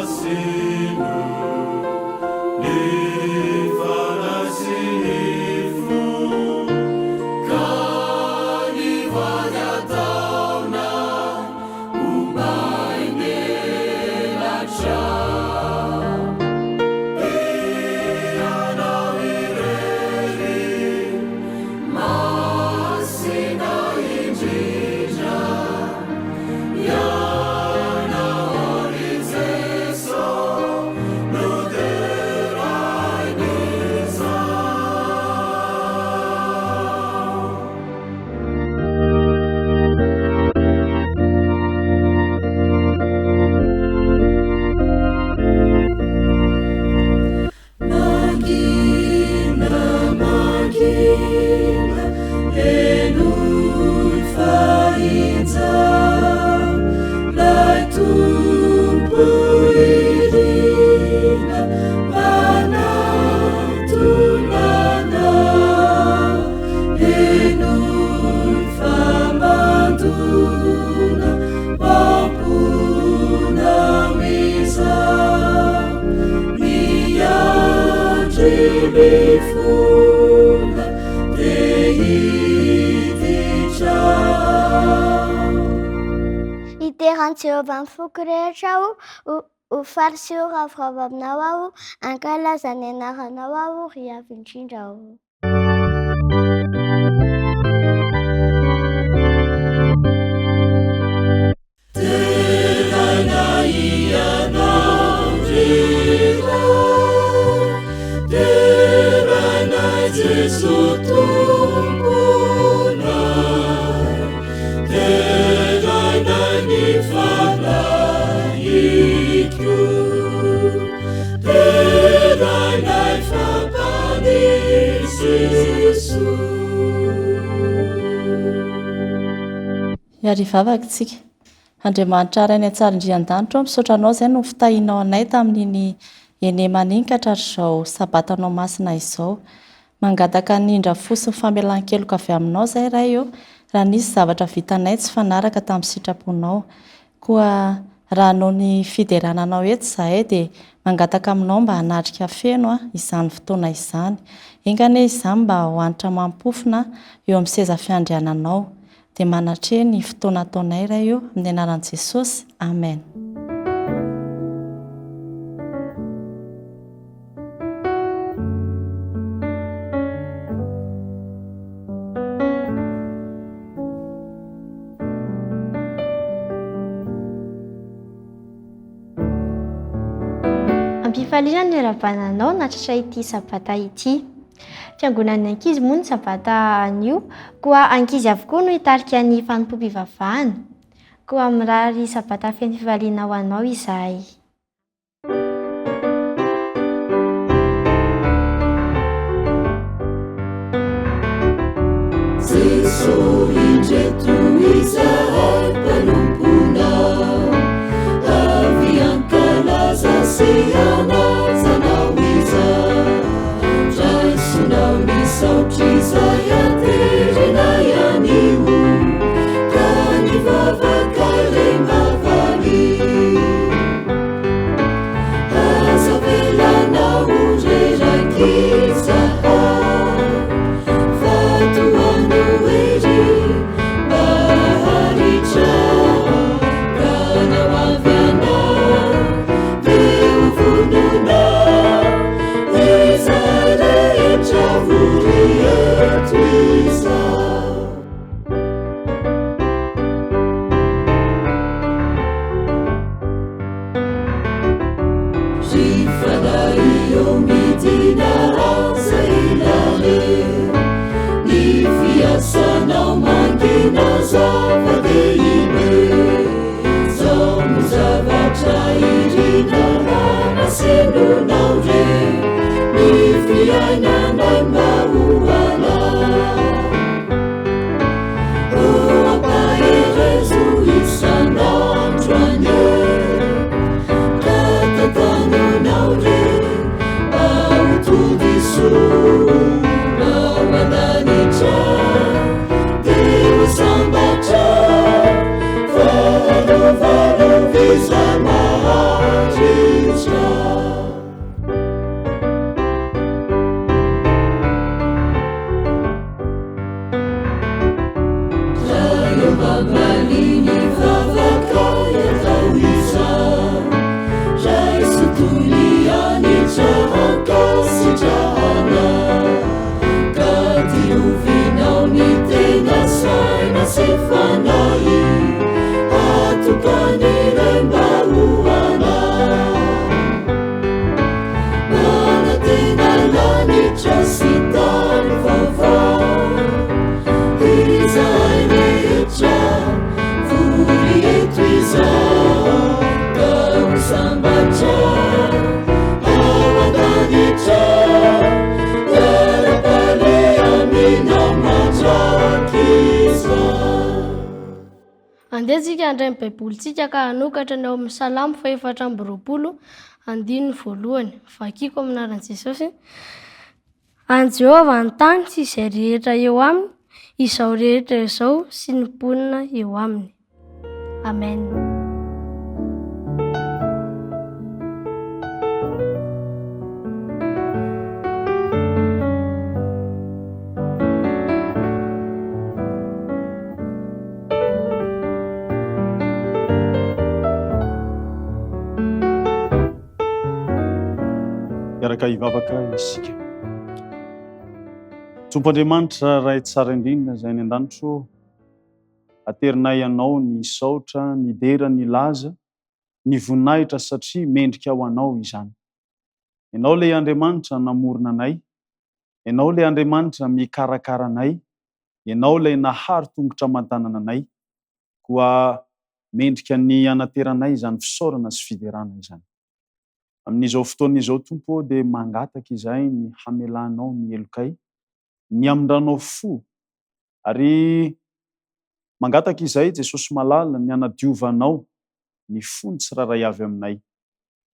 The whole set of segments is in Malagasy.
Masino ny fanahy sy ny fo ka ny vady ataonay ho main'elatra. Ianao irery Masina indrindra. Mangina, mangina, henoy fa injao 'Lay Tompo irina manatona anao. Henoy fa mandona ao am-ponao izao. Miandry mifona te hiditra ao. Hidera an'i Jehovah amin'ny foko rehetra aho, ho faly sy ho ravoravo aminao aho, hankalaza ny anaranao aho, ry Avo Indrindra ô. Deraina Ianao ry Ray, derainay Jeso Tomponay, derainay ny Fanahiko, derainay fa Mpamonjy Jeso. Hiary hivavaka isika. Andriamanitra Rainay tsara indrindra an-danitra ô, misaotra Anao izay no fitahianao anay tamin'iny Enemana iny ka hatratr'izao Sabatanao masina izao. Mangataka ny indra fo sy ny famelan-keloka avy Aminao izahay Ray ô, raha nisy zavatra vitanay tsy fanaraka tamin'ny sitraponao. Koa raha hanao ny fiderana Anao eto izahay dia mangataka Aminao mba hanatrika feno izany fotoana izany. Enga anie izany mba ho hanitra mampofona eo amin'ny seza fiandriananao. Dia manatreha ny fotoana ataonay Ray o, amin'ny anaran'i Jesosy, Amen. Am-pifaliana no iarahabana anao nahatratra ity sabata ity. Fiangonan'ny ankizy moa ny sabata anio, koa ankizy avokoa no hitarika ny fanompoam-pivavahana. Koa mirary sabata feno fifaliana ho anao izahay. Jeso indreto izahay mpanomponao, avy hankalaza sy hanaja anao izahay. Raisonao ny saotra izay aterinay anio, ka ny vavakay re mba valio. Aza avelanao ho reraka izahay, fa tohano hery mba haharitra, ka na ho avy ianao dia ho vonona izay rehetra vory eto izao. Ry fanahy ô midina aza ela re, ny fiasanao mangina zava-dehibe, zao no zavatra irina hamasinonao re, ny fiainanay mba ho anao. O ampaherezo isan'andro anie, ka tantanonao re mba ho tody soa ao an-danitra, dia ho sambatra fa arovarovy izay maharitra. Fanahy atokany Ray mba ho anao. Manantena lanitra sy tany vaovao, izahay rehetra vory eto izao, ka ho sambatra ao an-danitra, hiara-paly aminao mandrakizay. Andeha tsika handray ny Baibolintsika ka hanokatra ny ao amin'ny Salamo fahefatra amby roapolo, andininy voalohany. Vakiko amin'ny anaran'i Jesosy. An'i Jehovah ny tany sy izay rehetra eo aminy, izao rehetra izao sy ny mponina eo aminy. Amen. Hiaraka hivavaka isika. Tompo Andriamanitra Ray tsara indrindra izay any an-danitro, aterinay Anao ny saotra, ny dera, ny laza, ny voninahitra satria mendrika ho Anao izany. Ianao ilay Andriamanitra namorona anay, Ianao ilay Andriamanitra mikarakara anay, Ianao ilay nahary tongotra aman-tanana anay, koa mendrika ny hanateranay izany fisaorana sy fiderana izany. Amin'izao fotoana izao Tompo ô dia mangataka izahay ny hamelanao ny helokay, ny hamindranao fo, ary mangataka izahay Jesosy malala ny hanadiovanao ny fony tsirairay avy aminay,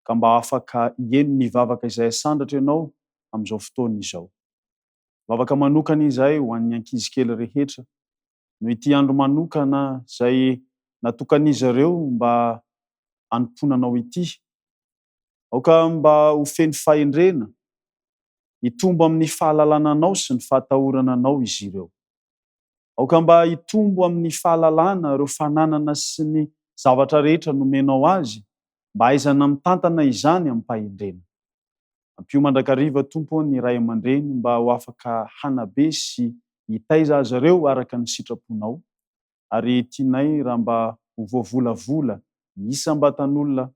ka mba afaka hieno ny vavaka izay asandratra Ianao amin'izao fotoana izao. Vavaka manokana izahay ho an'ny ankizy kely rehetra noho ity andro manokana izay natokan'izy ireo mba hanompoana Anao ity. Aoka mba ho feno fahendrena, hitombo amin'ny fahalalana Anao sy ny fahatahorana Anao izy ireo. Aoka mba hitombo amin'ny fahalalana ireo fananana sy ny zavatra rehetra nomenao azy mba hahaizana mitantana izany amim-pahendrena. Ampio mandrakariva Tompo ô ny ray aman-dreny mba ho afaka hanabe sy hitaiza azy ireo araka ny sitraponao ary tianay raha mba ho voavolavola ny isam-batan'olona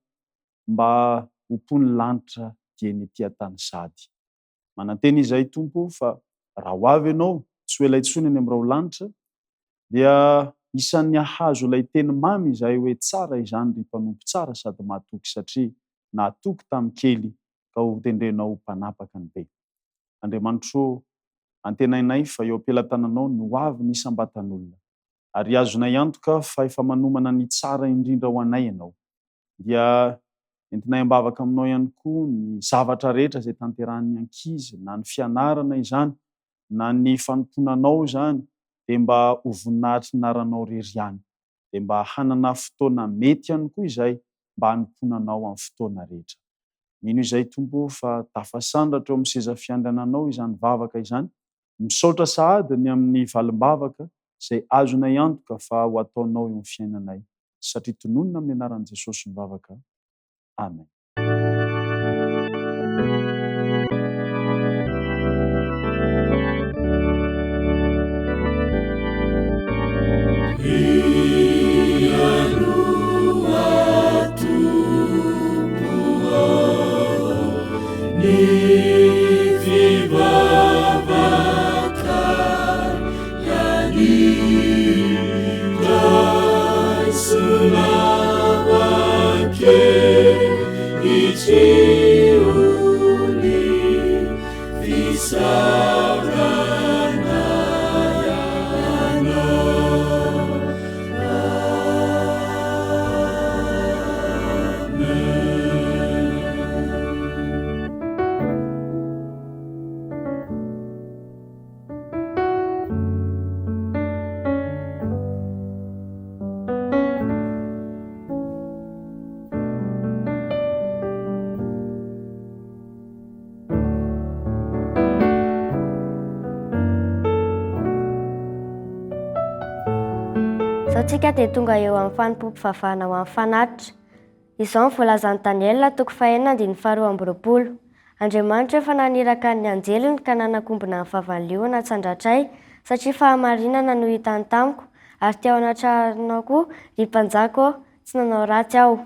mba ho mponin'ny lanitra dieny ety an-tany sahady. Manantena izahay Tompo ô fa raha ho avy Ianao tsy ho ela intsony any amin'ny raholanitra dia isan'ny hahazo ilay teny mamy izahay hoe tsara izany ry mpanompo tsara sady mahatoky satria nahatoky tamin'ny kely ka ho tendrenao ho mpanapaka ny be. Andriamanitro ô, antenainay fa eo am-pelatananao ny ho avy ny isam-batan'olona ary azonay antoka fa efa manomana ny tsara indrindra ho anay Ianao. Dia entinay am-bavaka aminao ihany koa ny zavatra rehetra izay tanterahin'ny ankizy na ny fianarana izany na ny fanompoana anao izany dia mba ho voninahitry ny anaranao irery ihany. Dia mba hanana fotoana mety ihany koa izay mba hanompoana anao amin'ny fotoana rehetra. Mino izay Tompo o fa tafasandratra eo amin'ny seza fiandriananao izany vavaka izany. Misaotra sahady ny amin'ny valim-bavaka izay azonay antoka fa ho ataonao eo amin'ny fiainanay satria tononina amin'ny anaran'i Jesosy ny vavaka. Amen. Izao tsika dia tonga eo amin'ny fanompoam-pivavahana ho an'ny fanatitra. Izao no voalazan'i Daniela toko fahenina andininy faharoa amby roapolo, Andriamanitra efa naniraka ny anjeliny ka nanakombona ny vavan'ny liona tsy handratra ahy, satria fahamarinana no hitany tamiko, Ary teo anatrehanao koa, ry mpanjaka ô, tsy nanao ratsy aho.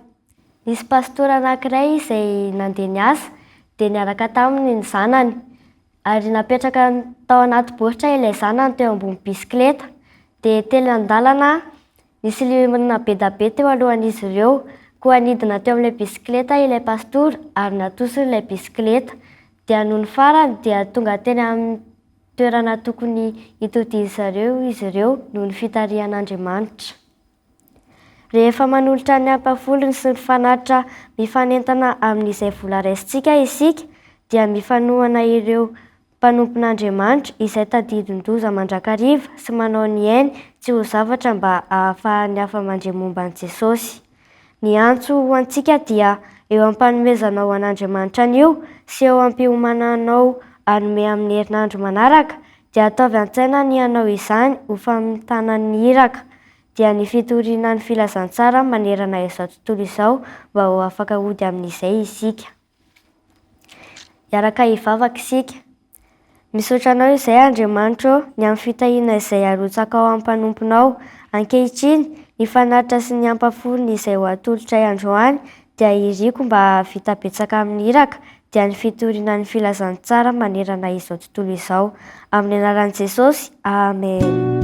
Nisy pastora anankiray izay nandeha niasa, dia niaraka taminy ny zanany. Ary napetraka tao anaty baoritra ilay zanany teo ambony bisikileta. Dia teny an-dalana, nisy liona be dia be teo alohan'izy ireo. Koa nidina teo amin'ilay bisikileta ilay pastora ary natosiny ilay bisikileta. Dia nony farany dia tonga teny amin'ny toerana tokony hitodian'izy zareo izy ireo noho ny fitarihan'Andriamanitra. Rehefa manolotra ny ampahafolony sy ny fanatitra mifanentana amin'izay vola raisintsika isika, dia mifanohana ireo mpanompon'Andriamanitra izay tadidin-doza mandrakariva sy manao ny ainy tsy ho zavatra mba hahafahan'ny hafa mandre momba an'i Jesosy. Ny antso ho antsika dia eo am-panomezanao an'Andriamanitra anio sy eo am-piomananao hanome amin'ny herinandro manaraka, dia ataovy an-tsaina ny hanao izany ho famitana ny iraka, dia ny fitoriana ny filazantsara manerana izao tontolo izao mba ho afaka hody amin'izay isika. Hiaraka hivavaka isika. Misaotra Anao izay Andriamanitra ô, ny amin'ny fitahiana izay arotsakao amin'ny mpanomponao. Ankehitriny, ny fanatitra sy ny ampahafolony izay ho atolotray androany dia iriko mba hahavita betsaka amin'ny iraka, dia ny fitoriana ny filazantsara manerana izao tontolo izao. Amin'ny anaran'i Jesosy, Amen.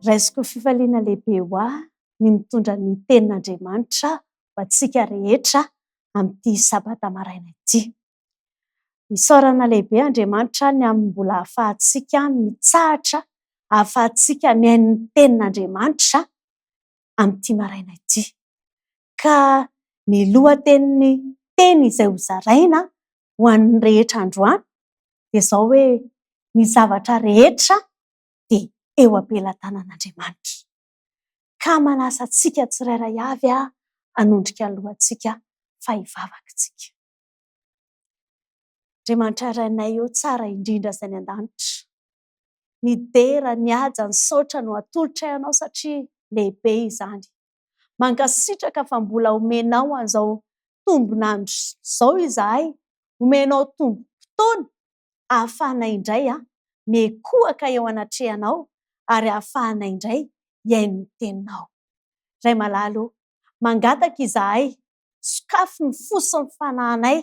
Raisiko fifaliana lehibe ho ahy ny mitondra ny tenin'Andriamanitra ho antsika rehetra amin'ity sabata maraina ity. Isaorana lehibe Andriamanitra ny amin'ny mbola ahafahantsika mitsahatra, ahafahantsika mihaino ny tenin'Andriamanitra amin'ity maraina ity. Ka ny lohatenin'ny teny izay hozaraina ho an'ny rehetra androany dia izao hoe ny zavatra rehetra dia eo am-pelatanan'Andriamanitra. Ka manasa antsika tsirairay avy aho hanondrika ny lohantsika fa hivavaka isika. Andriamanitra Rainay ô, tsara indrindra izay any an-danitra. Ny dera, ny haja, ny saotra no atolotray Anao satria lehibe izany. Mankasitraka fa mbola omenao an'izao tombon'andro izao izahay, omenao tombom-potoana ahafahanay indray miankohoka eo anatrehanao ary ahafahanay indray hihaino ny teninao. Ray malala ô, mangataka izahay, sokafy ny fo sy ny fanahinay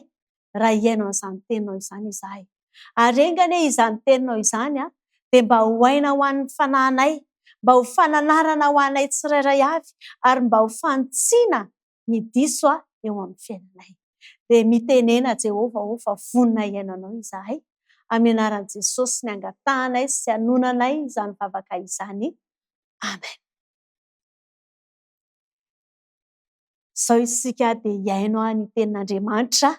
raha hihaino an'izany teninao izany izahay. Ary enga anie izany teninao izany dia mba ho aina ho an'ny fanahinay, mba ho fananarana ho anay tsirairay avy ary mba ho fanitsiana ny diso eo amin'ny fiainanay. Dia mitenena Jehovah ô fa vonona hihaino anao izahay. Amin'ny anaran'i Jesosy ny angatahanay sy anonanay izany vavaka izany. Amen. Izao isika dia hihaino ny tenin'Andriamanitra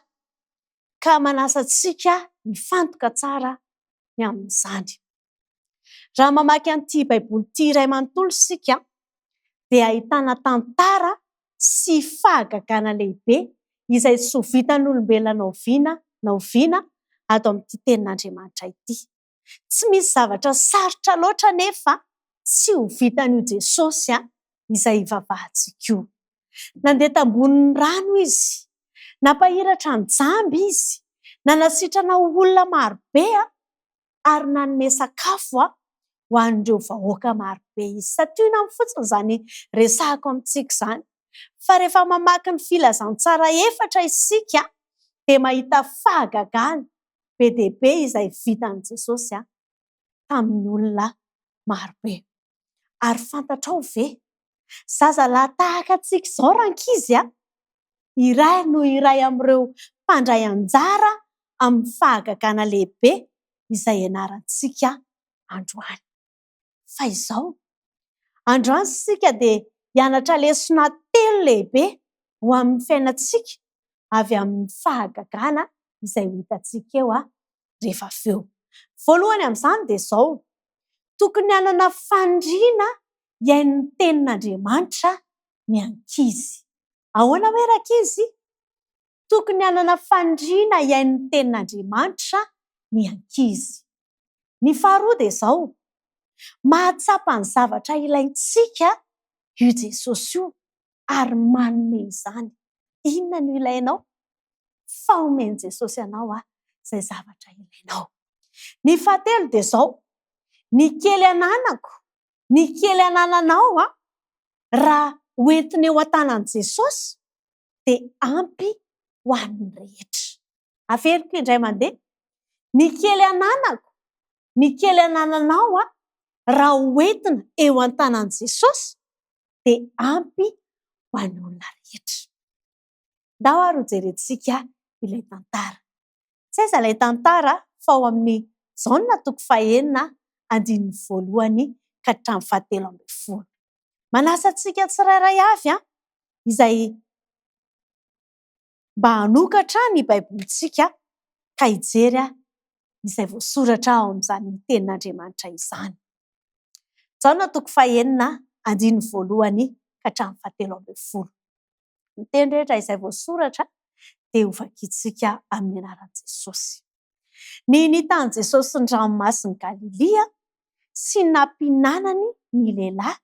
ka manasa antsika hifantoka tsara ny amin'izany. Raha mamaky an'ity Baiboly ity iray manontolo isika dia ahitana tantara sy fahagagana lehibe izay tsy ho vitan'olombelona na oviana na oviana ato amin'ity tenin'Andriamanitra ity. Tsy misy zavatra sarotra loatra anefa tsy ho vitan'io Jesosy izay ivavahantsika io. Nandeha tambonin'ny rano izy, nampahiratra ny jamba izy, nanasitrana olona marobe ary nanome sakafo ho an'ireo vahoaka marobe izy. Santionany fotsiny izany resahako amintsika izany. Fa rehefa mamaky ny filazantsara efatra isika dia mahita fahagagana be dia be izay vitan'i Jesosy tamin'ny olona marobe. Ary fantatrao ve? Zazalahy tahaka antsika izao rankizy a! Iray no iray amin'ireo mpandray anjara amin'ny fahagagana lehibe izay ianarantsika androany. Fa izao, androany isika dia hianatra lesona telo lehibe ho amin'ny fiainantsika avy amin'ny fahagagana izay ho hitantsika eo rehefa avy eo. Voalohany amin'izany dia izao, tokony hanana faniriana hihaino ny tenin'Andriamanitra ny ankizy. Ahoana hoe rankizy? Tokony hanana faniriana hihaino ny tenin'Andriamanitra ny ankizy. Ny faharoa dia izao, mahatsapa ny zavatra ilaintsika io Jesosy io ary manome izany. Inona no ilainao? Fa omen'i Jesosy anao izay zavatra ilainao. Ny fahatelo dia izao, ny kely ananako, ny kely anananao raha hoentina eo an-tanan'i Jesosy dia ampy ho an'ny rehetra. Averiko indray mandeha, ny kely ananako, ny kely anananao raha hoentina eo an-tanan'i Jesosy dia ampy ho an'ny olona rehetra. Ndao ary hojerentsika ilay tantara. Tsy aiza ilay tantara fa ao amin'ny Jaona toko fahenina andininy voalohany ka hatramin'ny fahatelo ambin'ny folo. Manasa antsika tsirairay avy izay mba hanokatra ny Baibolintsika ka hijery izay voasoratra ao amin'izany tenin'Andriamanitra izany. Jaona toko fahenina andininy voalohany ka hatramin'ny fahatelo ambin'ny folo. Ny teny rehetra izay voasoratra dia hovakintsika amin'ny anaran'i Jesosy. Ny nitan'i Jesosy ny ranomasin'i Galilia sy ny nampihinanany ny lehilahy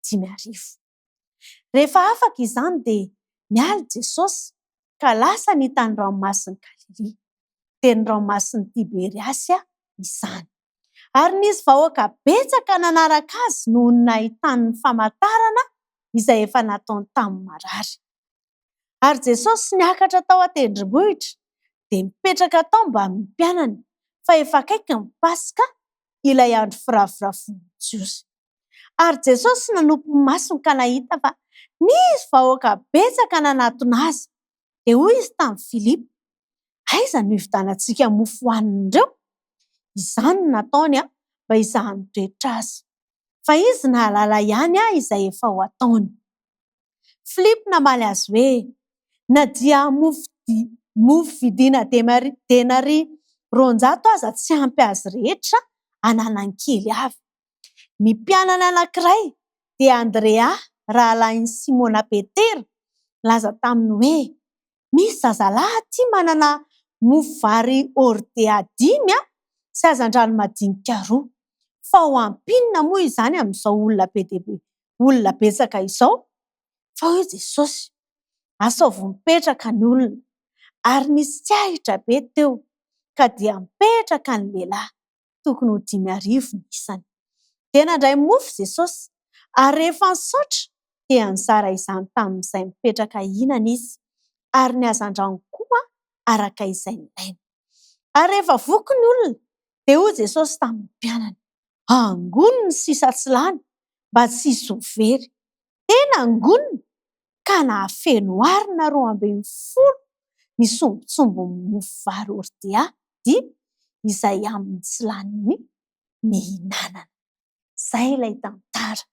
5000. Rehefa afaka izany dia niala Jesosy ka lasa nitany ranomasin'i Galilia. Dia ny ranomasin'i Tiberiasy izany. Ary nisy vahoaka betsaka nanaraka azy noho ny nahitany ny famantarana izay efa nataony tamin'ny marary. Ary Jesosy niakatra tao an-tendrombohitra dia nipetraka tao mbamin'ny mpianany, fa efa akaiky ny Paska, ilay andro firavoravoan'ny Jiosy. Ary Jesosy nanopy ny masony ka nahita fa nisy vahoaka betsaka nanatona azy. Dia hoy izy tamin'i Filipo, Aiza no hividianantsika mofo hohanin'ireo? Izany no nataony mba hizahany toetra azy. Fa izy nahalala ihany izay efa ho ataony. Filipo namaly azy hoe, Na dia mofo mofo vidina denaria 200 aza tsy ampy azy rehetra hananany kely avy. Ny mpianany anankiray, dia Andrea rahalahin'i Simona Petera, nilaza taminy hoe, Misy zazalahy aty manana mofo vary hordea dimy sy hazandrano madinika roa. Fa ho ampy inona moa izany amin'izao olona be dia be, olona betsaka izao? Fa hoy Jesosy, Asaovy mipetraka ny olona. Ary nisy tsiahitra be teo, ka dia nipetraka ny lehilahy. tokony ho 5000 ny isany. Dia nandray mofo Jesosy, ary rehefa nisaotra, dia nizara izany tamin'izay mipetraka hihinana Izy, ary ny hazandrano koa araka izay nilainy. Ary rehefa voky ny olona, dia hoy Jesosy tamin'ny mpianany, Angony ny sisa tsy lany, mba tsy hisy ho very. Dia nangonina, ka nahafeno harona 12 ny sombintsombin'ny mofo vary hordea dimy izay amin'ny tsy lanin'ny nihinanana. Izay ilay tantara.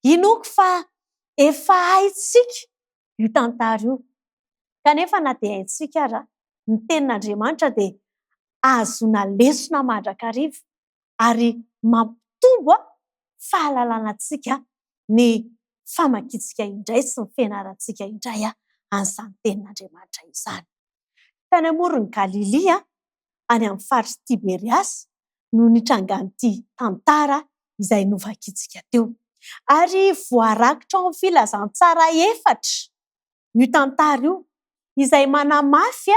Inoako fa efa haintsika io tantara io. Kanefa na dia haintsika ara, ny tenin'Andriamanitra dia ahazoana lesona mandrakariva ary mampitombo fahalalana antsika ny famakiantsika indray sy ny fianarantsika indray an'izany tenin'Andriamanitra izany. Tany amoron'i Galilia, any amin'ny faritr'i Tiberiasy, no nitrangan'ity tantara izay novakintsika teo. Ary voarakitra ao amin'ny filazantsara efatra io tantara io, izay manamafy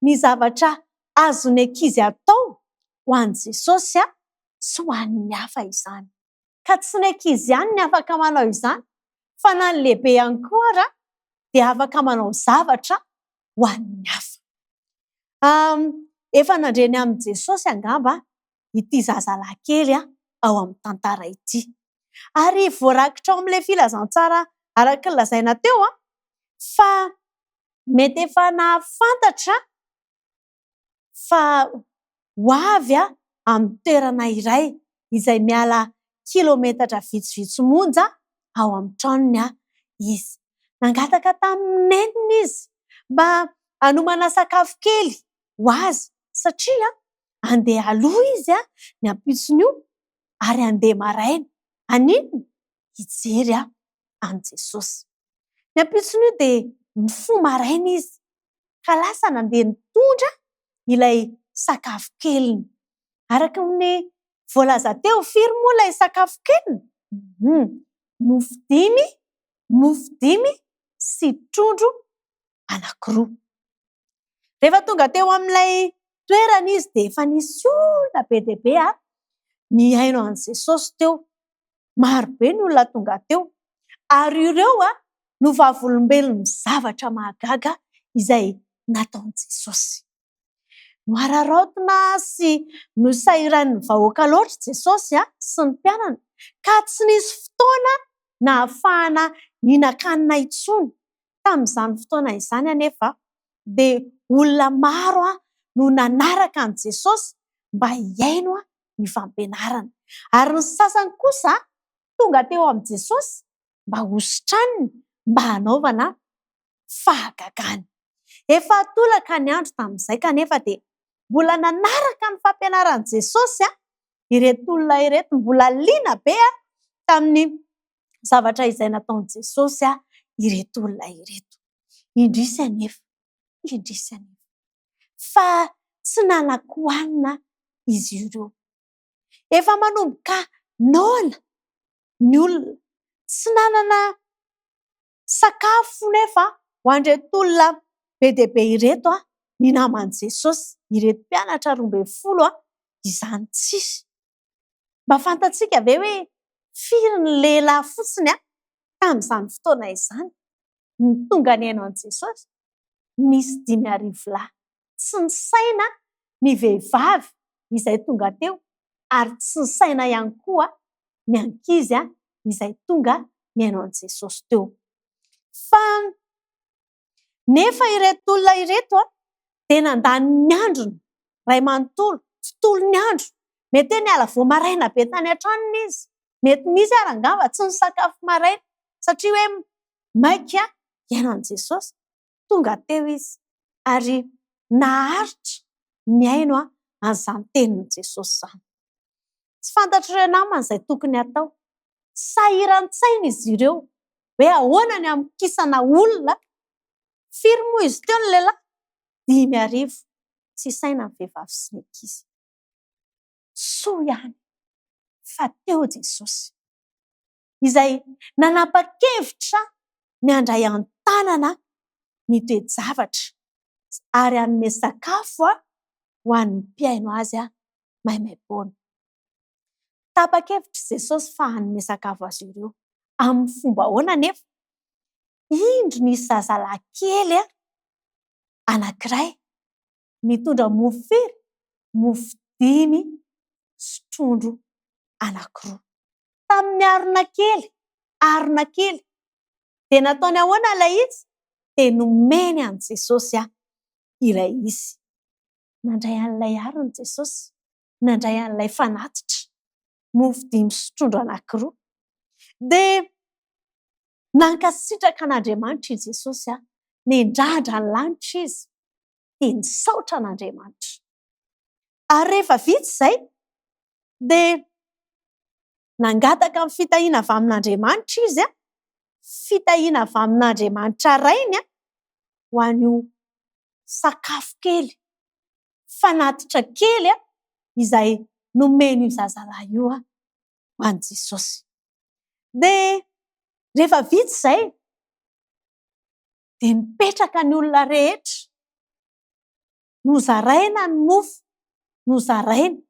ny zavatra azon'ny ankizy atao ho an'i Jesosy sy ho an'ny hafa izany. Ka tsy ny ankizy ihany ny afaka manao izany, fa na ny lehibe ihany koa ara dia afaka manao zavatra ho an'ny hafa. Efa nandre ny amin'i Jesosy angamba ity zazalahy kely ao amin'ny tantara ity. Ary voarakitra ao amin'ilay filazantsara araka ny lazaina teo fa mety efa nahafantatra fa ho avy amin'ny toerana iray izay miala kilometatra vitsivitsy monja ao amin'ny tranony izy. Nangataka tamin'ny neniny izy mba hanomana sakafo kely ho azy satria handeha aloha izy ny ampitson'io ary handeha maraina. Haninona? Hijery an'i Jesosy. Ny ampitson'io dia nifoha maraina izy ka lasa nandeha nitondra ilay sakafo keliny. Araka ny voalaza teo, firy moa ilay sakafo keliny? Mofo dimy, mofo dimy sy trondro anankiroa. Rehefa tonga teo amin'ilay toerana izy dia efa nisy olona be dia be nihaino an'i Jesosy teo. Maro be ny olona tonga teo. Ary ireo no vavolombelon'ny zavatra mahagaga izay nataon'i Jesosy. Noararaotina sy nosahiranin'ny vahoaka loatra Jesosy sy ny mpianany ka tsy nisy fotoana nahafahana nihinan-kanina intsony. Tamin'izany fotoana izany anefa dia olona maro no nanaraka an'i Jesosy mba hihaino ny fampianarany. Ary ny sasany kosa tonga teo amin'i Jesosy mba hositraniny, mba hanaovana fahagagana. Efa tolaka ny andro tamin'izay kanefa dia mbola nanaraka ny fampianaran'i Jesosy ireto olona ireto, mbola liana be tamin'ny zavatra izay nataon'i Jesosy ireto olona ireto. Indrisy anefa, indrisy anefa fa tsy nanan-kohanina izy ireo. Efa manomboka noana ny olona, tsy nanana sakafo nefa ho an'ireto olona be dia be ireto ny naman'i Jesosy, ireto mpianatra 12 izany tsisy. Mba fantatsika ve hoe firy ny lehilahy fotsiny tamin'izany fotoana izany no tonga nihaino an'i Jesosy? Nisy 5000 lahy. Tsy nisaina ny vehivavy izay tonga teo ary tsy nisaina ihany koa ny ankizy. izay tonga nihaino an'i Jesosy teo. Fa nefa ireto olona ireto dia nandany ny androny iray manontolo, tontolon'ny andro. Mety hoe niala vao maraina be tany an-tranony izy. Mety nisy ary angamba tsy nisakafo maraina satria hoe maika hihaino an'i Jesosy. Tonga teo izy ary naharitra nihaino an'izany tenin'i Jesosy izany. Tsy fantatr'ireo namany izay tokony hatao. Sahiran-tsaina izy ireo hoe ahoana ny hamokisana olona. Firy moa izy teo ny lehilahy? 5000. Tsy isaina ny vehivavy sy ny ankizy. Soa ihany fa teo Jesosy, izay nanapa-kevitra ny handray an-tanana ny toe-javatra ary hanome sakafo ho an'ny mpihaino azy maimaim-poana. Tapa-kevitra Jesosy fa hanome sakafo azy ireo. Amin'ny fomba ahoana anefa? Indro nisy zazalahy kely anankiray nitondra mofo firy? Mofo dimy sy trondro anankiroa. Tamin'ny harona kely, harona kely. Dia nataony ahoana ilay izy? Dia nomeny an'i Jesosy ilay izy. Nandray an'ilay harona Jesosy, nandray an'ilay fanatitra, mofo dimy sy trondro anankiroa. Dia nankasitraka an'Andriamanitra i Jesosy, nendrandra ny lanitra izy, dia nisaotra an'Andriamanitra. Ary rehefa vita izay, dia nangataka ny fitahiana avy amin'Andriamanitra izy, fitahiana avy amin'Andriamanitra Rainy ho an'io sakafo kely, fanatitra kely izay nomen'io zazalahy io ho an'i Jesosy. Dia rehefa vita izay, dia nipetraka ny olona rehetra, nozaraina ny mofo, nozaraina.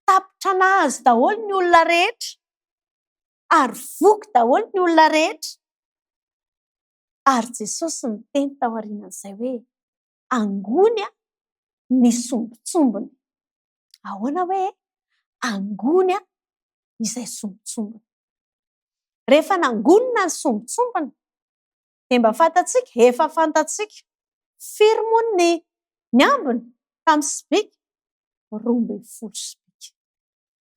Tapitra nahazo daholo ny olona rehetra, ary voky daholo ny olona rehetra. Ary Jesosy niteny taorian'izay hoe, Angony ny sombintsombiny. Ahoana hoe angony izay sombintsombiny? Rehefa nangonina ny sombintsombiny, dia mba fantatsika, efa fantatsika, firy moa ny ny ambiny tamin'ny sobika? 12 sobika.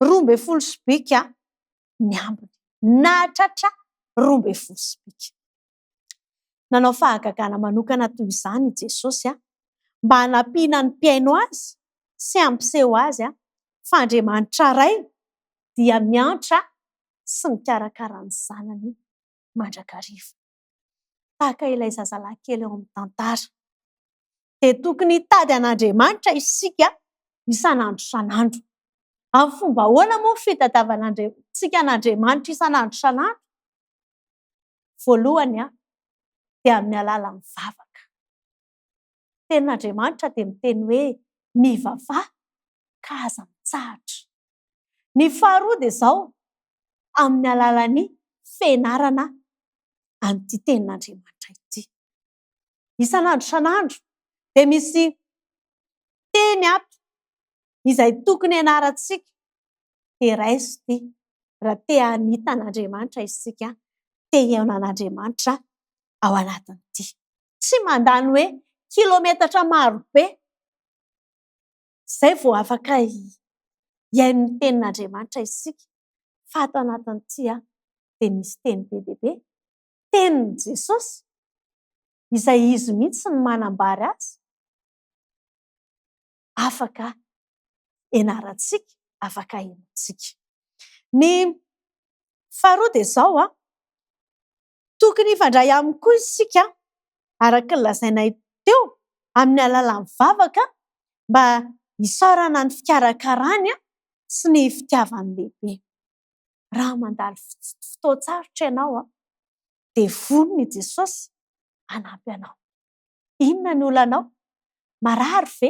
12 sobika ny ambiny. Nahatratra 12 sobika. Nanao fahagagana manokana toy izany i Jesosy mba hanampiana ny mpihaino azy sy hampiseho azy fa Andriamanitra Ray dia miantra sy mikarakara ny zanany mandrakariva. Tahaka ilay zazalahy kely ao amin'ny tantara, dia tokony hitady an'Andriamanitra isika isan'andro isan'andro. Amin'ny fomba ahoana moa ny fitadiavantsika an'Andriamanitra isan'andro isan'andro? Voalohany dia amin'ny alalan'ny vavaka. Tenin'Andriamanitra dia miteny hoe mivavaha ka aza mitsahatra. Ny faharoa dia izao, amin'ny alalan'ny fianarana an'ity tenin'Andriamanitra ity. Isan'andro isan'andro dia misy teny ato izay tokony hianarantsika dia raiso ity raha te hanita an'Andriamanitra isika, te hihaona an'Andriamanitra ao anatin'ity. Tsy mandany hoe kilometatra maro be izay vao afaka hihaino ny tenin'Andriamanitra isika, fa ato anatin'ity dia misy teny be dia be, tenin'i Jesosy, izay Izy mihitsy no manambara azy, afaka ianarantsika, afaka henointsika. Ny faharoa dia izao, tokony hifandray aminy koa isika, araka ny lazainay teo, amin'ny alalan'ny vavaka mba hisaorana ny fikarakarany sy ny fitiavany lehibe. Raha mandalo fotoan-tsarotra ianao, dia vonona i Jesosy hanampy anao. Inona ny olanao? Marary ve?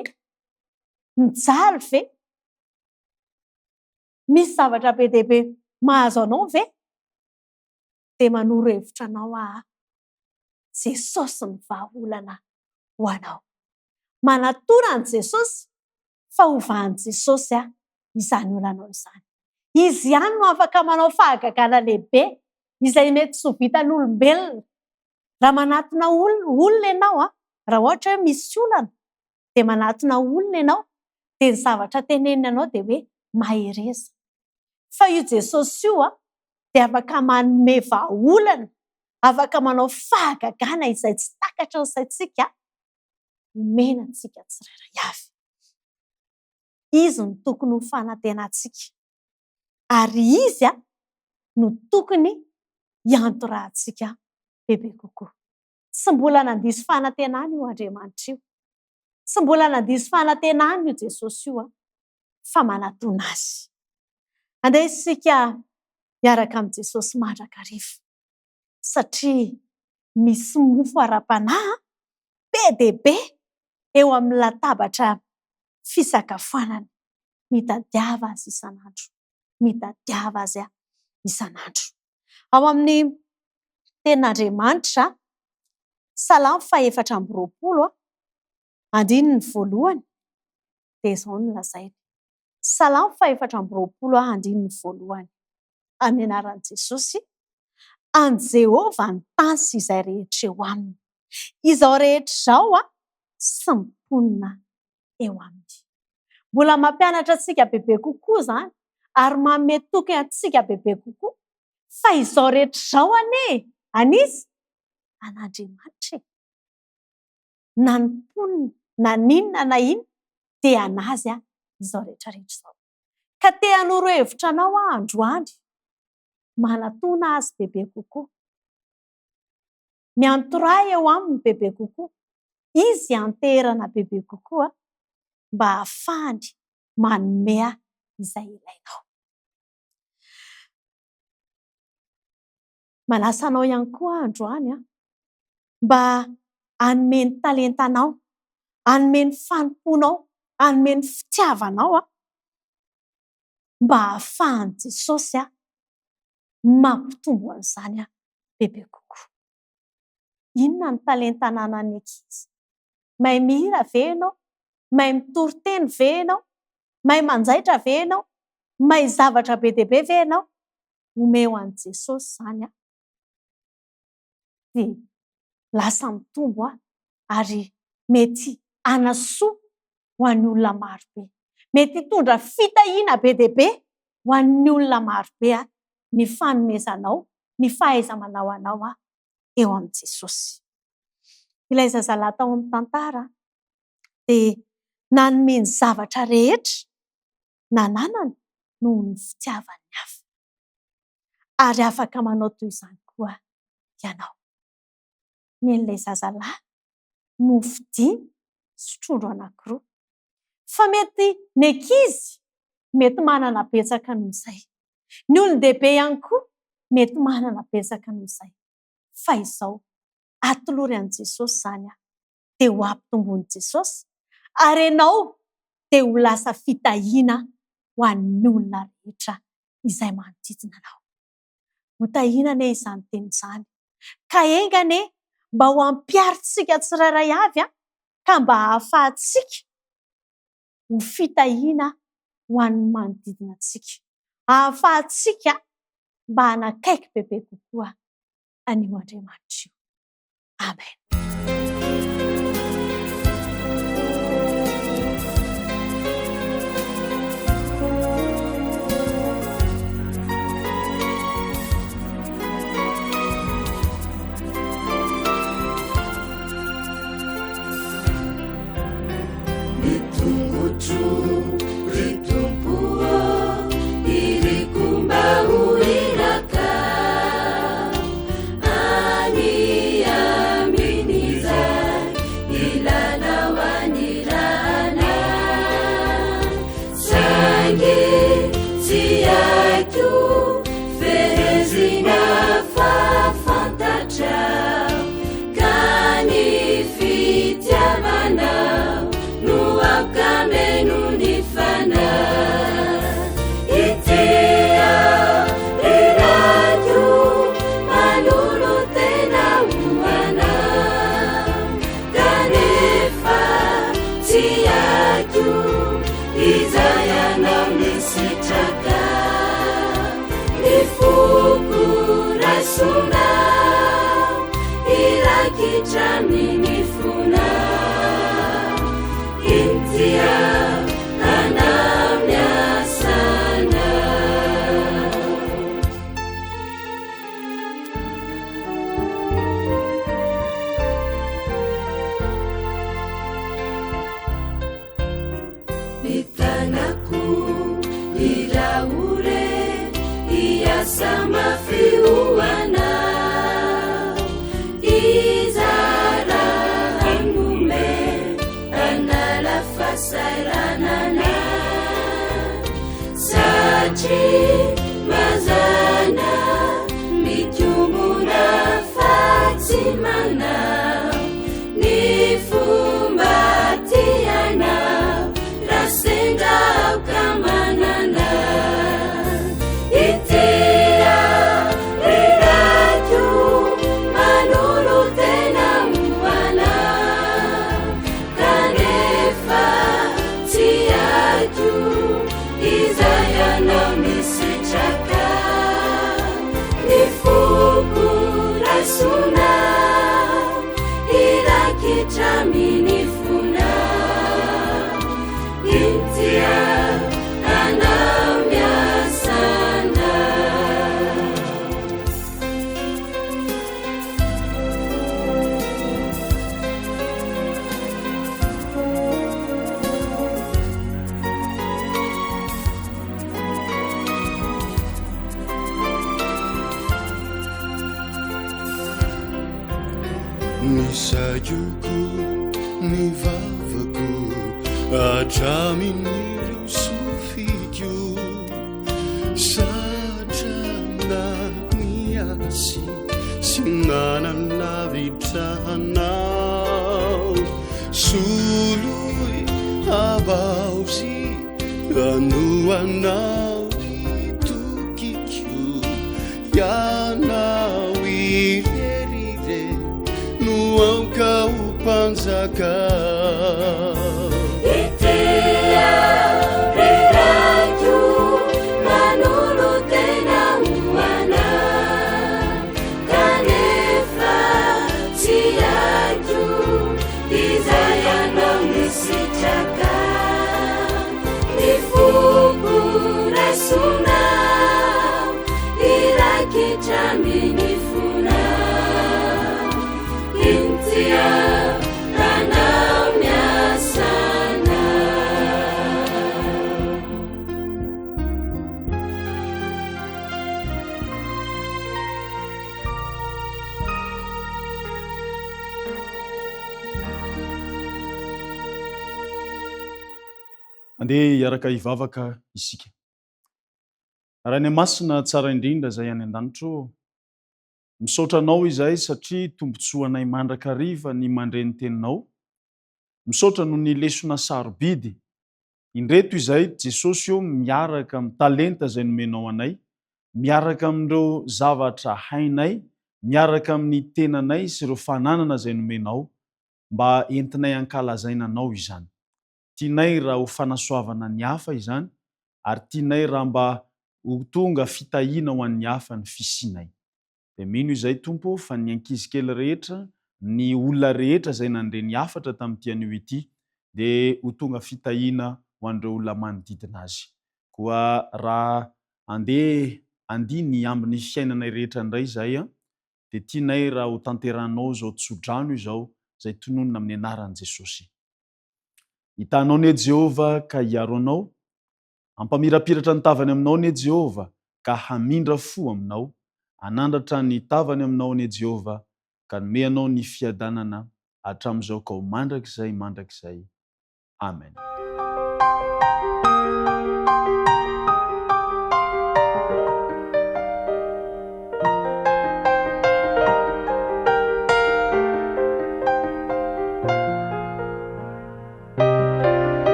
Mijaly ve? Misy zavatra be dia be mahazo anao ve? Dia manoro hevitra anao aho, Jesosy ny vahaolana ho anao. Manatona an'i Jesosy fa hovahan'i Jesosy izany olanao izany. Izy ihany no afaka manao fahagagana lehibe izay mety tsy ho vitan'olombelona. Raha manatona olona ianao, raha ohatra hoe misy olana dia manatona olona ianao dia ny zavatra teneniny anao dia hoe mahereza. Fa io Jesosy io dia afaka manome vahaolana, afaka manao fahagagana izay tsy takatry ny saintsika omena antsika tsirairay avy. Izy no tokony ho fanantenantsika ary Izy no tokony hiantorahantsika bebe kokoa. Tsy mbola nandiso fanantenana io Andriamanitra io. Tsy mbola nandiso fanantenana io Jesosy io fa manatona Azy. Andeha isika hiaraka amin'i Jesosy mandrakariva satria misy mofo ara-panahy be dia be eo amin'ny latabatra fisakafoanana. Mitadiava Azy isan'andro. Mitadiava Azy isan'andro. Ao amin'ny Tenin'Andriamanitra, Salamo fahefatra amby roapolo, andininy voalohany, dia izao no lazainy. Salamo fahefatra amby roapolo, andininy voalohany. Amin'ny anaran'i Jesosy, an'i Jehovah ny tany sy izay rehetra eo aminy. Izao rehetra izao sy ny mponina eo aminy. Mbola mampianatra antsika bebe kokoa izany ary manome toky antsika bebe kokoa fa izao rehetra izao anie an'iza? An'Andriamanitra e! Na ny mponina na n'inona na inona dia an'Azy izao rehetra rehetra izao. Ka te hanoro hevitra anao aho androany, manatona Azy bebe kokoa. Miantoraha eo aminy bebe kokoa. Izy hianteherana bebe kokoa mba hahafahany manome izay ilainao. Manasa anao ihany koa aho androany mba hanome ny talentanao, hanome ny fanompoanao, hanome ny fitiavanao mba hahafahan'i Jesosy mampitombo an'izany bebe kokoa. Inona ny talenta ananan'ny ankizy? Mahay mihira ve ianao? Mahay mitory teny ve ianao? Mahay manjaitra ve ianao? Mahay zavatra be dia be ve ianao? Omeo an'i Jesosy izany dia lasa mitombo ary mety hanasoa ho an'ny olona maro be. Mety hitondra fitahiana be dia be ho an'ny olona maro be ny fanomezanao ny fahaiza-manao anao eo amin'i Jesosy. Ilay zazalahy tao amin'ny tantara dia nanome ny zavatra rehetra nananany noho ny fitiavany hafa. Ary afaka manao toy izany koa ianao. Nen'ilay zazalahy mofo dimy sy trondro anankiroa. Fa mety ny ankizy mety manana betsaka noho izay. Ny olon-dehibe ihany koa mety manana betsaka noho izay. Fa izao, atolory an'i Jesosy izany aho, dia ho ampitomboin'i Jesosy, ary ianao dia ho lasa fitahiana ho an'ny olona rehetra izay manodidina anao. Ho tahiana anie izany teny izany. Ka enga anie mba ho ampiharintsika tsirairay avy ka mba hahafahantsika ho fitahiana ho an'ny manodidina antsika. Hahafahantsika mba hanakaiky bebe kokoa an'io Andriamanitra io. Amen. Ny tongotro ry Tompo ô, iriko mba ho iraka any amin'ny. Hiasa mafy ho anao Hizara hanome Hanala fahasahiranana Satria mazana mitombona fa tsy manao Ny fomba tianao raha sendra aoka manana Ity ry raiko manolo-tena ho anao Kanefa tsy haiko izay anao misitraka Ny foko raisona hirakitra amin'ny fonao Inty anao miasana. Ny saiko ny vavako hatramin'ireo sofiko Satrana niasy sy nanalavitra anao Soloy havaozy hanoanao ny tokiko Ianao irery re no aoka ho mpanjaka. Ity ry raiko manolo-tena ho anao Kanefa tsy haiko izay anao misitraka Ny foko raisona hirakitra amin'ny fonao Inty anao miasana. Andeha hiaraka hivavaka isika. Rainay Masina tsara indrindra izay any an-danitra ô, misaotra Anao izahay satria tombontsoanay mandrakariva ny mandre ny Teninao. Misaotra noho ny lesona sarobidy. Indreto izahay Jesosy ô miaraka amin'ny talenta izay nomenao anay, miaraka amin'ireo zavatra hainay, miaraka amin'ny tenanay sy ireo fananana izay nomenao mba entinay hankalazaina Anao izany. Tianay raha ho fanasoavana ny hafa izany ary tianay raha mba ho tonga fitahiana ho an'ny hafa ny fisianay. Dia mino izay Tompo ô fa ny ankizy kely rehetra, ny olona rehetra izay nandre ny hafatra tamin'ity anio ity dia ho tonga fitahiana ho an'ireo olona manodidina azy. Koa raha andeha handia ny ambin'ny fiainanay rehetra indray izahay dia tianay raha ho tanterahanao izao tsodrano izao izay tononina amin'ny anaran'i Jesosy. Hitanao anie Jehovah ka hiaro anao, Hampamirapiratra ny tavany aminao anie Jehovah ka hamindra fo aminao, Hanandratra ny tavany aminao anie Jehovah ka hanome anao ny fiadanana hatramin'izao ka ho mandrakizay mandrakizay. Amen.